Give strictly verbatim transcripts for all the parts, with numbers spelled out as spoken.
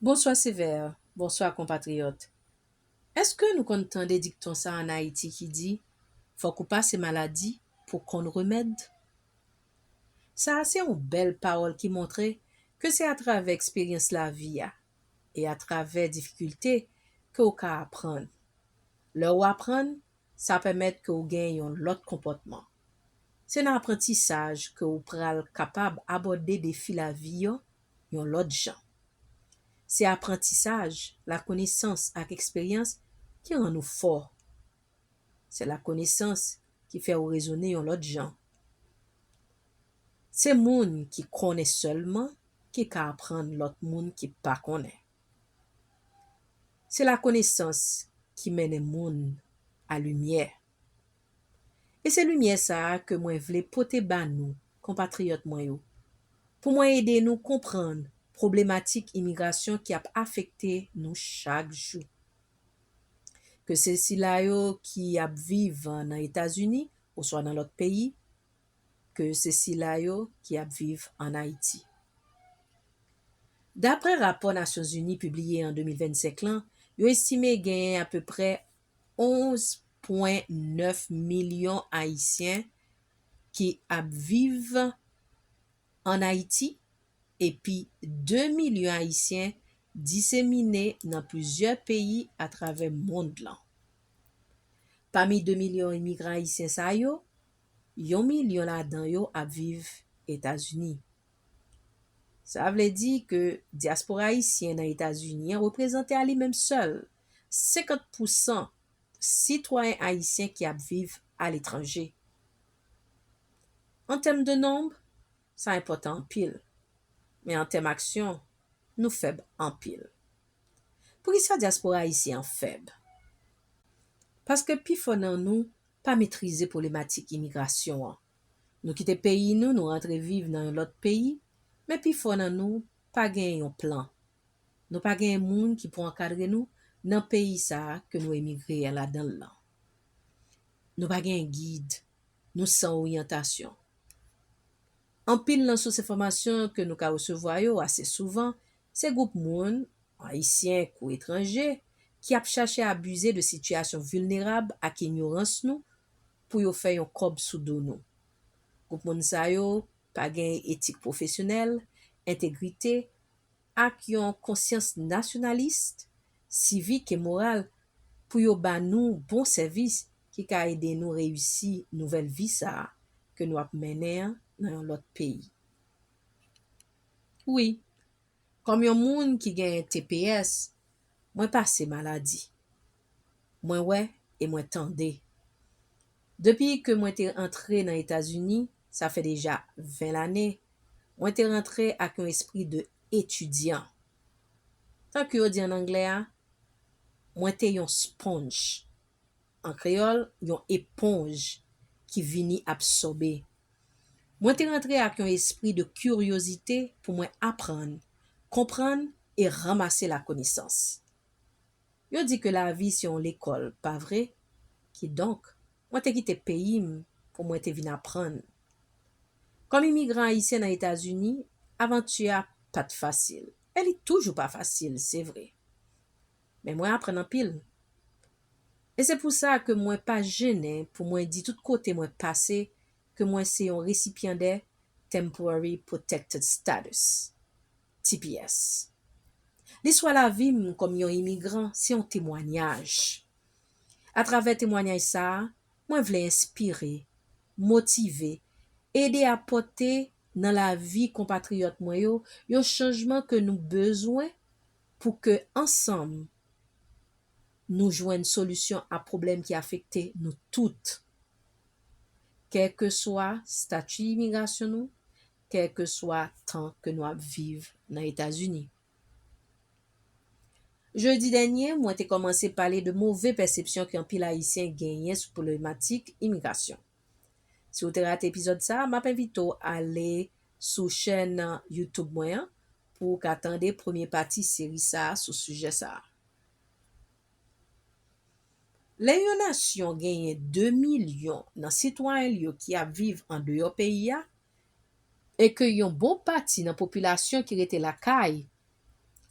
Bonswa Sevè, bonswa konpatriyòt. Èske nou konn tande dikton sa ann Ayiti ki di, fòk ou pase maladi pou w konn remèd? Sa a se yon bèl pawòl ki montre ke se atravè eksperyans lavi a e atravè difikilte ke w ka aprann. Lè w aprann, sa pèmèt ke w gen yon lòt konpòtman. Se nan aprantisaj ke w pral kapab abòde defi lavi yo yon lòt jan. Se aprantisaj, lakonesans ak eksperyans ki rann ou fò. Se lakonesans ki fè w rezone yon lòt jan. Se moun ki konnen sèlman ki ka aprann lòt moun ki pa konnen. Se lakonesans ki mennen moun a limyè. E se limyè sa a ke mwen vle pote ba nou, konpatriyòt mwen yo, pou mwen ede nou konprann pwoblematik imigrasyon ki ap afekte nou chak jou. Ke se sila yo ki ap viv nan Etazini oswa nan lòt peyi, ke se sila yo ki ap viv ann Ayiti. Daprè rapò Nasyonzini pibliye an de mil vennsenk lan, yo estime genyen apeprè onz pwen nèf milyon Ayisyen ki ap viv ann Ayiti, epi de milyon Ayisyen disemine nan plizyè peyi atravè mond lan. Pami de milyon imigran ayisyen sa yo, yon milyon ladan yo ap viv Etazini. Sa vle di ke dyaspora ayisyen nan Etazini an reprezante a li menm sèl senkant pousan sitwayen ayisyen ki ap viv aletranje. An tèm de nonb, sa enpòtan anpil. Men an tèm aksyon, nou fèb anpil. Poukisa dyaspora ayisyen an fèb? Paske pifò nan nou pa metrize pwoblematik imigrasyon an. Nou kite peyi nou, nou rantre viv nan yon lòt peyi, men pifò nan nou pa gen yon plan. Nou pa gen moun ki pou ankadre nou nan peyi sa a ke nou emigre ladan l lan. Nou pa gen gid, nou san oryantasyon. Anpil nan sous enfòmasyon ke nou ka resevwa yo ase souvan, se gwoup moun, ayisyen kou etranje, ki ap chache abize de sitiyasyon vilnerab ak inyorans nou pou yo fè yon kòb sou do nou. Gwoup moun sa yo pa gen etik pwofesyonèl, entegrite, ak yon konsyans nasyonalis, sivik e moral pou yo ba nou bon sèvis ki ka ede nou reyisi nouvèl vi sa a ke nou ap mennen an nan yon lòt peyi. Wi, kòm yon moun ki genyen T P S, mwen pase maladi. Mwen wè e mwen tande. Depi ke mwen te antre nan Etazini, sa fè deja ven lane, mwen te rantre ak yon espri de etidyan. Tankou yo di ann anglè a, mwen te yon sponj. An kreyòl, yon eponj ki vini absòbe. Mwen te rantre ak yon espri de kiryozite pou mwen aprann, konprann e ranmase lakonesans. Yo di ke lavi se yon lekòl, pa vre? Kidonk, mwen te kite peyi m pou mwen te vin aprann. Kòm imigran ayisyen nan Etazini, avanti a pa t fasil. E li toujou pa fasil, se vre. Men mwen aprann anpil. E se pou sa ke mwen pa jennen pou mwen di tout kote mwen pase ke mwen se yon resipyandè Temporary Protected Status, T P S. Listwa lavi m kòm yon imigran se yon temwanyaj. Atravè temwanyaj sa a, mwen vle enspire, motive, ede apòte nan lavi konpatriyòt mwen yo yon chanjman ke nou bezwen pou ke ansanm nou jwenn solisyon a pwoblèm ki afekte nou tout, kèlkeswa stati imigrasyon nou, kèlkeswa tan ke nou ap viv nan Etazini. Jedi dènye, mwen te kòmanse pale de move pèsepsyon ke anpil Ayisyen genyen sou pwoblematik imigrasyon. Si w te rate epizòd sa a, m ap envite w ale sou chèn YouTube mwen an pou w ka tande premye pati seri sa a sou sijè sa a. Lè yon nasyon genyen de milyon nan sitwayen l yo ki ap viv andeyò peyi a, e ke yon bon pati nan popilasyon ki rete lakay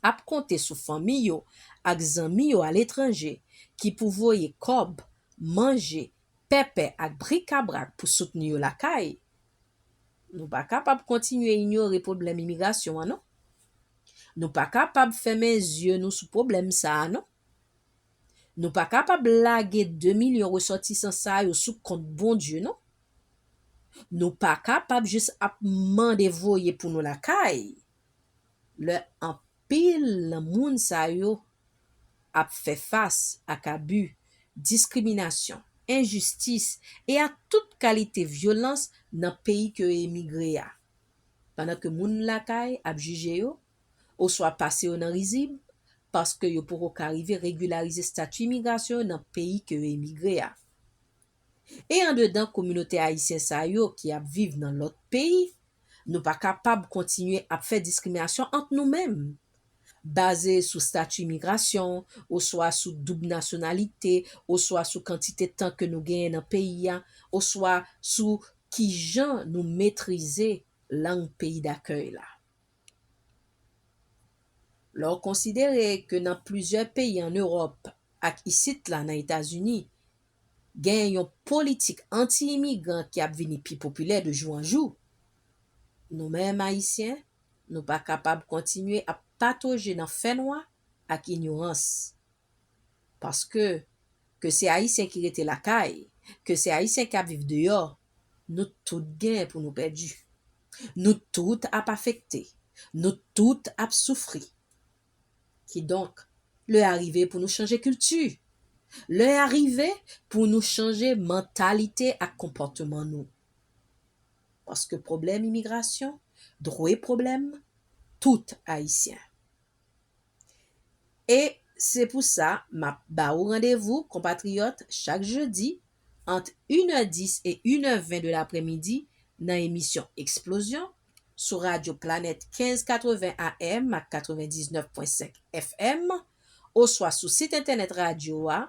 ap konte sou fanmi yo ak zanmi yo aletranje ki pou voye kòb, manje, pèpè ak brikabrak pou soutni yo lakay, nou pa kapab kontinye inyore pwoblèm imigrasyon an, non. Nou pa kapab fèmen zye nou sou pwoblèm sa a, non. Nou pa kapab lage de milyon resòtisan sa yo sou kont Bondye, non. Nou pa kapab jis ap mande voye pou nou lakay, lè anpil nan moun sa yo ap fè fas ak abi, diskriminasyon, enjistis e a tout kalite vyolans nan peyi ke yo emigre a, pandan ke moun lakay ap jije yo, oswa pase yo nan rizib, paske yo poko ka rive regilarize estati imigrasyon yo nan peyi ke yo emigre a. E andedan kominote ayisyen sa yo ki ap viv nan lòt peyi, nou pa kapab kontinye ap fè diskriminasyon ant nou menm, baze sou estati imigrasyon, oswa sou doub nasyonalite, oswa sou kantite tan ke nou genyen nan peyi a, oswa sou kijan nou metrize lang peyi dakèy la. Lè w konsidere ke nan plizyè peyi ann Ewòp ak isit la nan Etazini, genyen yon politik anti-imigran ki ap vini pi popilè de jou an jou, nou menm Ayisyen, nou pa kapab kontinye ap patoje nan fènwa ak inyorans. Paske, ke se Ayisyen ki rete lakay, ke se Ayisyen k ap viv deyò, nou tout gen pou nou pèdi. Nou tout ap afekte. Nou tout ap soufri. Kidonk, lè a rive pou nou chanje kilti. Lè a rive pou nou chanje mantalite ak konpòtman nou. Paske pwoblèm imigrasyon dwe pwoblèm tout Ayisyen. E se pou sa, m ap ba ou randevou, konpatriyòt, chak jedi, ant inè dis e inè ven de lapremidi, nan emisyon Eksplozyon, sou radyo Planèt kenz katreven A M ak katrevendiznèf pwen senk F M, oswa sou sit entènèt radyo a,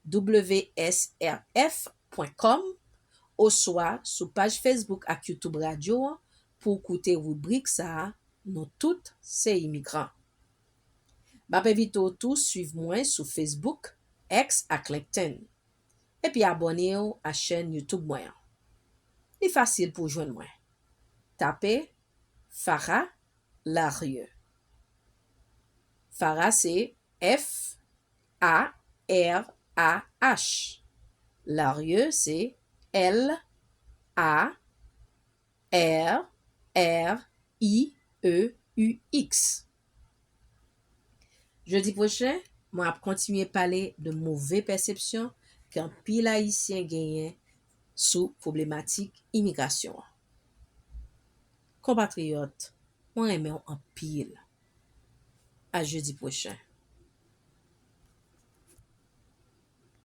W S R F pwen com, oswa sou paj Facebook ak YouTube radyo an, pou w koute ribrik sa a, Nou tout se imigran. M ap envite w tou swiv mwen sou Facebook, X ak LinkedIn. Epi abòne w a chèn YouTube mwen an. Li fasil pou w jwenn mwen. Tape Farah Larrieux. Farah se F A R A H. Larrieux se L A R R I E U X. Jedi pwochen, mwen ap kontinye pale de move pèsepsyon ke anpil Ayisyen genyen sou pwoblematik imigrasyon an. Konpatriyòt, mwen renmen w anpil. A jedi pwochen.